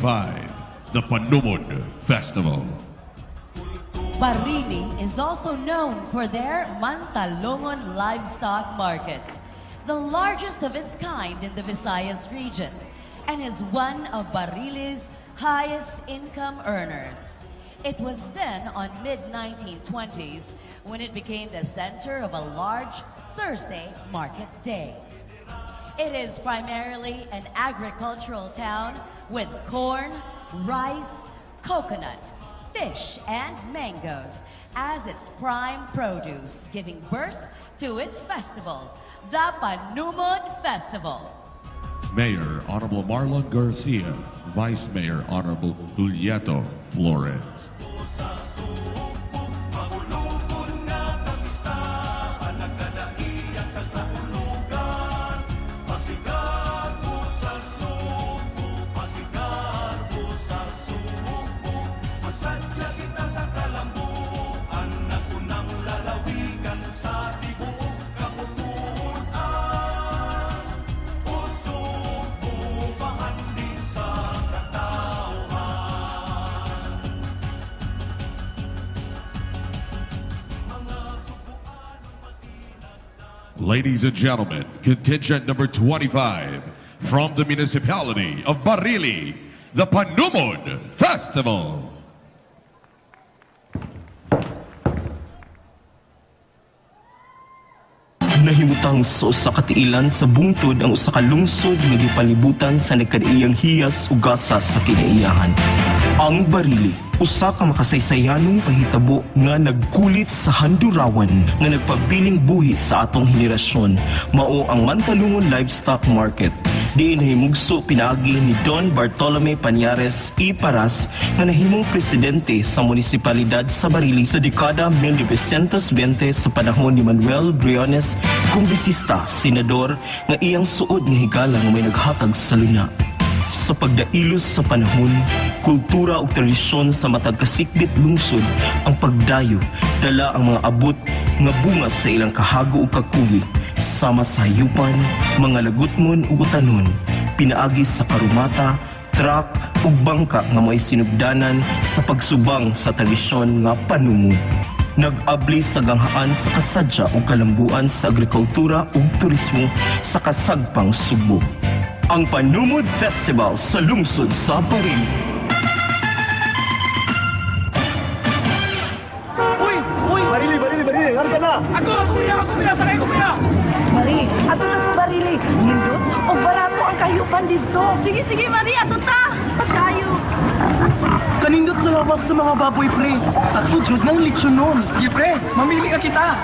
25, the Panumod Festival. Barili is also known for their Mantalongon Livestock Market, the largest of its kind in the Visayas region, and is one of Barili's highest income earners. It was then on mid-1920s when it became the center of a large Thursday market day. It is primarily an agricultural town with corn, rice, coconut, fish, and mangoes as its prime produce, giving birth to its festival, the Panumod Festival. Mayor Honorable Marlon Garcia, Vice Mayor Honorable Julieto Flores. Ladies and gentlemen, contingent number 25 from the municipality of Barili, the Panumod Festival. Nahimutang sa usa ka tiilan sa bungtod ang usa ka lungsod nga gipalibutan sa nagkadaiyang hiyas ug gasa sa kinaiyahan. Ang Barili, usa ka makasaysayanong pahitabo nga nagkulit sa handurawan nga nagpabiling buhi sa atong henerasyon, mao ang Mantalungon Livestock Market. Diin nahimugso pinaagi ni Don Bartolome Pañares y Paras nga nahimong presidente sa munisipalidad sa Barili sa dekada 1920 sa panahon ni Manuel Briones, kongresista, senador nga iyang suod nga higala nga may naghatag sa luna. Sa pagdailos sa panahon, kultura ug tradisyon sa matag kasikbit lungsod ang pagdayo, dala ang mga abot nga bunga sa ilang kahago ug kakugi, sama sa hayupan, mga lagutmon ug utanon, pinaagi sa karumata, truck ug bangka nga may sinugdanan sa pagsubang sa tradisyon nga panumod. Nag-abli sa ganghaan sa kasadya ug kalambuan sa agrikultura ug turismo sa kasagpang Sugbo. Ang Panumod Festival sa lungsod sa Barili. Uy! Uy! Barili, barili, barili! Harga na! Ako! Ako kuya! Ako kuya! Sakay ko kuya! Mari, ato na sa Barili. Nindot, o barato ang kahiyupan dito. Sige, sige, Maria, ato ta! Tayo! Kanindot sa labas ng mga baboy, pre. Sakto jud ng lechon nun. Sige, pre. Mamili ka kita.